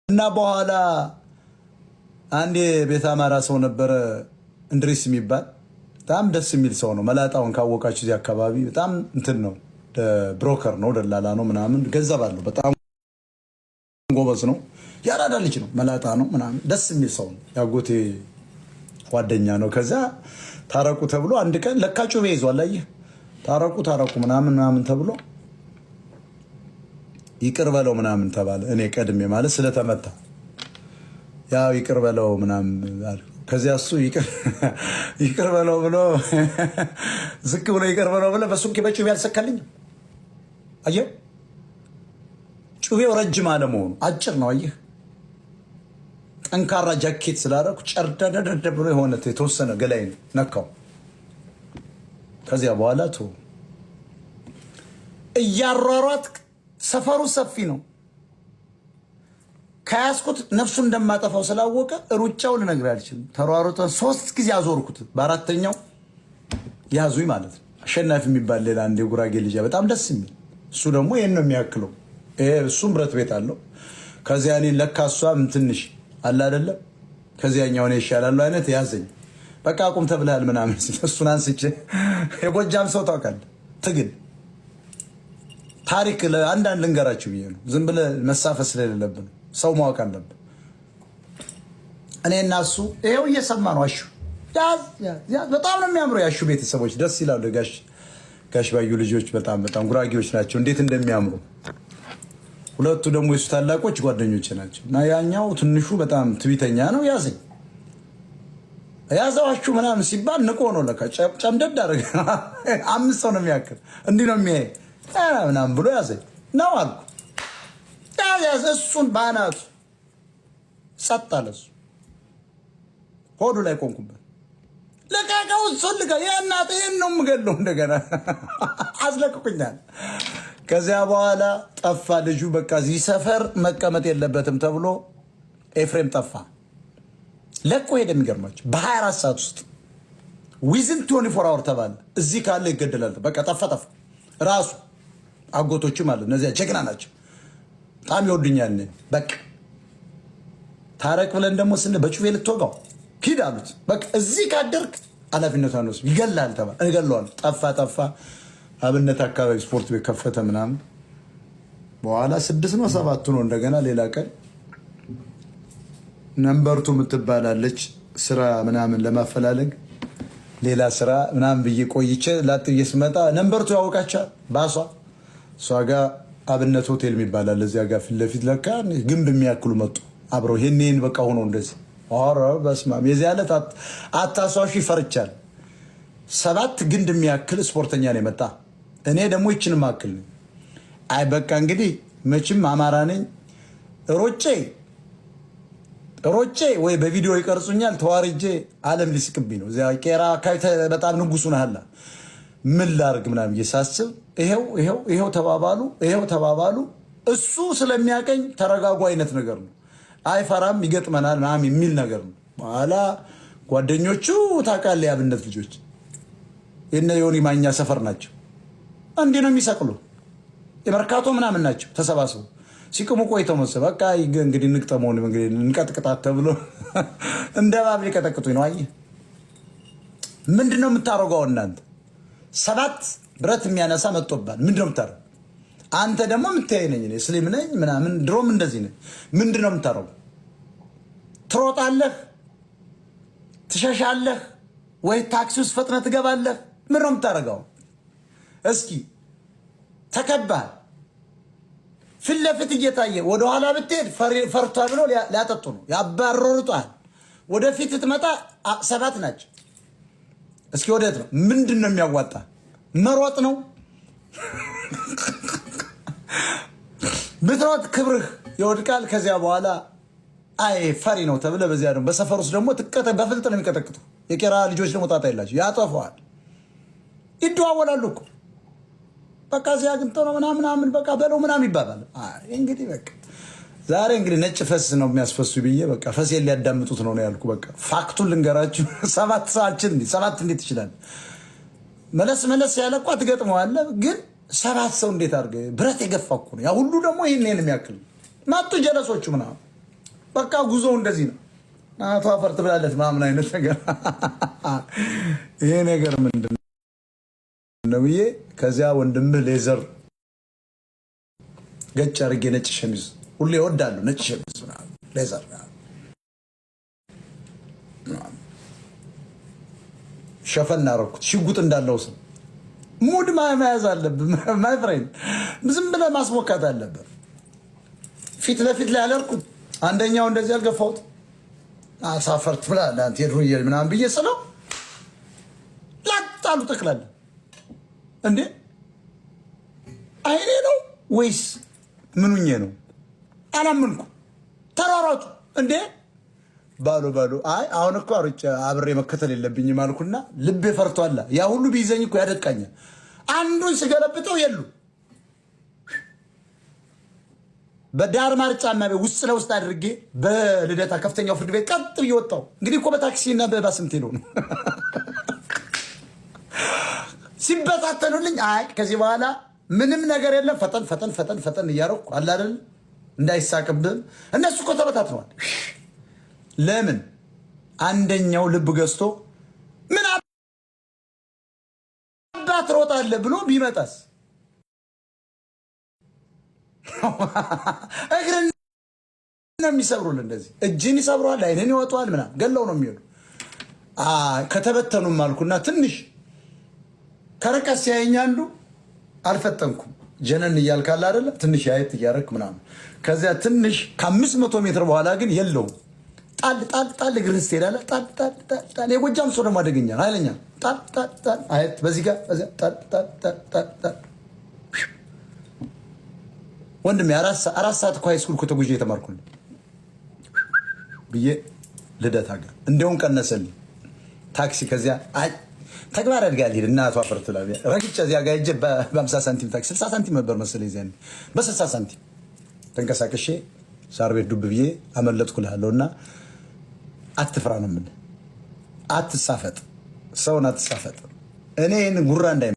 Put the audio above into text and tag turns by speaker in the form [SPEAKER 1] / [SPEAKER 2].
[SPEAKER 1] እና በኋላ አንድ የቤተ አማራ ሰው ነበረ፣ እንድሪስ የሚባል በጣም ደስ የሚል ሰው ነው። መላጣውን ካወቃችሁ እዚህ አካባቢ በጣም እንትን ነው፣ broker ነው፣ ደላላ ነው ምናምን፣ ገንዘብ አለው፣ በጣም ጎበዝ ነው። የአራዳ ልጅ ነው፣ መላጣ ነው ምናምን፣ ደስ የሚል ሰው ነው። ያጎቴ ጓደኛ ነው። ከዚያ ታረቁ ተብሎ አንድ ቀን ለካ ጩቤ ይዟል። አየህ፣ ታረቁ ታረቁ ምናምን ምናምን ተብሎ ይቅር በለው ምናምን ተባለ። እኔ ቀድሜ ማለት ስለተመታ ያው ይቅር በለው ምናምን አለ። ከዚያ እሱ ይቅር በለው ብሎ ዝቅ ብሎ ይቅር በለው ብሎ በሱቄ በጩቤ አልሰካልኝም። አየህ፣ ጩቤው ረጅም አለመሆኑ አጭር ነው። አየህ፣ ጠንካራ ጃኬት ስላደረኩ ጨርደደደደ ብሎ የሆነ የተወሰነ ገላይን ነካው። ከዚያ በኋላ ቶ እያሯሯት ሰፈሩ ሰፊ ነው። ከያዝኩት ነፍሱን እንደማጠፋው ስላወቀ ሩጫው ልነግርህ አልችልም። ተሯሩጠን 3 ጊዜ አዞርኩት። በአራተኛው ያዙኝ ማለት ነው። አሸናፊ የሚባል ሌላ አንድ የጉራጌ ልጅ በጣም ደስ የሚል እሱ ደግሞ ይህን ነው የሚያክለው። እሱም ብረት ቤት አለው። ከዚያ እኔን ለካ እሷም ትንሽ አለ አይደለም ከዚያኛው እኔ ይሻላሉ አይነት ያዘኝ። በቃ አቁም ተብለሃል ምናምን እሱን አንስቼ የጎጃም ሰው ታውቃለህ፣ ትግል ታሪክ አንዳንድ ልንገራችሁ ብዬ ነው። ዝም ብለህ መሳፈስ ስለሌለብን ሰው ማወቅ አለብን። እኔ እና እሱ ይኸው እየሰማ ነው። አሹ በጣም ነው የሚያምረው። ያሹ ቤተሰቦች ደስ ይላሉ። ጋሽ ባዩ ልጆች በጣም በጣም ጉራጌዎች ናቸው። እንዴት እንደሚያምሩ ሁለቱ ደግሞ የሱ ታላቆች ጓደኞች ናቸው። እና ያኛው ትንሹ በጣም ትቢተኛ ነው። ያዘኝ ያዘው አሹ ምናምን ሲባል ንቆ ነው ለካ ጨምደድ አደረገ። 5 ሰው ነው የሚያክል እንዲህ ነው የሚያይ ምናምን ብሎ ያዘኝ ነው አልኩ። ያዝ እሱን በአናቱ ጸጥ አለ። እሱ ሆዱ ላይ ቆንኩበት። ልቀቀው፣ እሱን ልቀ የእናትህ ይህን ነው የምገለው። እንደገና አስለቅቁኛል። ከዚያ በኋላ ጠፋ ልጁ። በቃ እዚህ ሰፈር መቀመጥ የለበትም ተብሎ ኤፍሬም ጠፋ። ለቆ ሄደ። የሚገርማቸው በ24 ሰዓት ውስጥ within 24 hour ተባለ። እዚህ ካለ ይገደላል። በቃ ጠፋ ጠፋ። ራሱ አጎቶቹ ማለት እነዚያ ጀግና ናቸው። በጣም ይወዱኛል። በቃ ታረቅ ብለን ደግሞ ስንል በጩቤ ልትወጋው ሂድ አሉት። በቃ እዚህ ካደርክ ኃላፊነቱ አንወስድም፣ ይገላል ተባለ። እገለዋለሁ። ጠፋ ጠፋ። አብነት አካባቢ ስፖርት ቤት ከፈተ ምናምን። በኋላ 6 ነው 7 ነው እንደገና ሌላ ቀን ነምበርቱ የምትባላለች ስራ ምናምን ለማፈላለግ ሌላ ስራ ምናምን ብዬ ቆይቼ ላጥ ብዬ ስመጣ ነምበርቱ ያወቃቸዋል። ባሷ እሷ ጋር አብነት ሆቴል የሚባል አለ እዚያ ጋር ፊት ለፊት ለካ ግንብ የሚያክሉ መጡ አብረው ይሄን ይሄን በቃ ሆኖ እንደዚህ ኧረ በስመ አብ የዚህ ዕለት አታሷሹ ይፈርቻል። 7 ግንድ የሚያክል ስፖርተኛ ነው የመጣ። እኔ ደግሞ ይችን ማክል ነኝ። አይ በቃ እንግዲህ መቼም አማራ ነኝ። ሮጬ ሮጬ ወይ በቪዲዮ ይቀርጹኛል ተዋርጄ ዓለም ሊስቅብኝ ነው። እዚያ ቄራ አካባቢ በጣም ንጉሱ ነህላ ምን ላርግ ምናምን እየሳስብ ይሄው ይሄው ይሄው ተባባሉ ይሄው ተባባሉ። እሱ ስለሚያቀኝ ተረጋጉ አይነት ነገር ነው። አይፈራም ይገጥመናል ምናምን የሚል ነገር ነው። በኋላ ጓደኞቹ ታውቃለህ፣ የአብነት ልጆች የነ ዮኒ ማኛ ሰፈር ናቸው። እንዲህ ነው የሚሰቅሉ የመርካቶ ምናምን ናቸው። ተሰባስበው ሲቅሙ ቆይተው መሰለህ በቃ እንግዲህ እንግጠመው እንግዲህ እንቀጥቅጣት ተብሎ እንደ እባብ ሊቀጠቅጡኝ ነው። አየህ ምንድን ነው የምታደርገው እናንተ? 7 ብረት የሚያነሳ መጥቶብሃል። ምንድን ነው የምታደርገው? አንተ ደግሞ የምታየኝ ነኝ እኔ ስሊም ነኝ ምናምን ድሮም እንደዚህ ነኝ። ምንድን ነው የምታደርገው? ትሮጣለህ፣ ትሸሻለህ፣ ወይ ታክሲ ውስጥ ፈጥነህ ትገባለህ? ምንድን ነው የምታደርገው? እስኪ ተከባህ ፊት ለፊት እየታየ ወደኋላ ብትሄድ ፈርቷ ብሎ ሊያጠጡ ነው ያባረሩታል። ወደፊት ትመጣ 7 ናቸው። እስኪ ወዴት ነው? ምንድን ነው የሚያዋጣ? መሮጥ ነው። ብትሮጥ ክብርህ ይወድቃል። ከዚያ በኋላ አይ ፈሪ ነው ተብለህ በዚያ ደግሞ በሰፈር ውስጥ ደግሞ በፍልጥ ነው የሚቀጠቅጡ። የቄራ ልጆች ደግሞ ጣጣ የላቸው ያጠፈዋል። ይደዋወላሉ እኮ በቃ እዚያ አግኝተው ነው ምናምን ምናምን በቃ በለው ምናምን ይባባል። አይ እንግዲህ በቃ ዛሬ እንግዲህ ነጭ ፈስ ነው የሚያስፈሱ ብዬ በቃ ፈሴን ሊያዳምጡት ነው ነው ያልኩ። በቃ ፋክቱን ልንገራችሁ። 7 ሰዓችን እንዴ 7 እንዴት ትችላለህ? መለስ መለስ ያለ እኮ ትገጥመዋለህ። ግን 7 ሰው እንዴት አድርገህ ብረት የገፋ እኮ ነው ያ ሁሉ ደግሞ ይሄን ይሄን የሚያክል መጡ ጀለሶቹ ምናምን በቃ ጉዞ እንደዚህ ነው። አቶ አፈር ትብላለች ምናምን አይነት ነገር። ይሄ ነገር ምንድን ነው ብዬ ከዚያ ወንድምህ leather ገጭ አድርጌ ነጭ ሸሚዝ ሁሌ እወዳለሁ። ነጭ ሸሚዝ leather ሸፈን አደረኩት። ሽጉጥ እንዳለው ሰው mood መያዝ አለብህ my friend። ዝም ብለህ ማስሞካት አለብህ። ፊት ለፊት ላይ አላልኩም። አንደኛው እንደዚህ አልገፋሁት። አሳፈርት ብላ አንተ የድሮዬ ምናምን ብዬ ስለው ላጣሉ ጠቅላላ። እንዴ፣ አይኔ ነው ወይስ ምኑኜ ነው? አላመንኩ። ተሯሯጡ እንዴ፣ ባሉ ባሉ። አይ፣ አሁን እኮ አሩጬ አብሬ መከተል የለብኝም አልኩና ልቤ ፈርቷላ። ያ ሁሉ ቢይዘኝ እኮ ያደቃኛል። አንዱን ስገለብጠው የሉ። በዳር ማር ጫማ ቤት ውስጥ ለውስጥ አድርጌ በልደታ ከፍተኛው ፍርድ ቤት ቀጥ ብዬ ወጣሁ። እንግዲህ እኮ በታክሲ እና በባስ የምትሄደው ነው። ሲበታተኑልኝ አይ፣ ከዚህ በኋላ ምንም ነገር የለም። ፈጠን ፈጠን ፈጠን ፈጠን እያደረኩ አለ አይደል እንዳይሳቅብህም። እነሱ እኮ ተበታትነዋል። ለምን አንደኛው ልብ ገዝቶ ምን አባት ሮጣለህ ብሎ ቢመጣስ? እግርን ነው የሚሰብሩልህ። እንደዚህ እጅን ይሰብረዋል፣ አይንን ይወጣዋል፣ ምናምን ገለው ነው የሚሄዱ። ከተበተኑም አልኩና ትንሽ ከርቀት ሲያየኝ አንዱ አልፈጠንኩም። ጀነን እያልካለ አይደለ ትንሽ ያየት እያደረክ ምናምን። ከዚያ ትንሽ ከ500 ሜትር በኋላ ግን የለውም። ጣል ጣል ጣል እግርህን ስትሄዳለህ ጣል ጣል ጣል ጣል። የጎጃም ሰው ደግሞ አደገኛ ነው፣ ኃይለኛ። ጣል ጣል ጣል አየት በዚህ ጋር በዚያ ጣል ጣል ጣል ጣል ጣል። ወንድሜ፣ 4 ሰዓት እኮ high school እኮ ተጉዤ የተማርኩልህ ብዬ ልደታ ጋር እንዲያውም ቀነሰልኝ ታክሲ። ከዚያ አይ ተግባር አድጋ ልሄድ እናቷ አፈር ትላለች። ረግጬ እዚያ ጋር ሄጄ በ50 ሳንቲም ታክሲ፣ 60 ሳንቲም ነበር መሰለኝ እዚያ በ60 ሳንቲም ተንቀሳቅሼ ሳር ቤት ዱብ ብዬ አመለጥኩ እልሃለሁ። እና አትፍራ ነው የምልህ። አትሳፈጥ፣ ሰውን አትሳፈጥ። እኔ ይህን ጉራ እንዳይ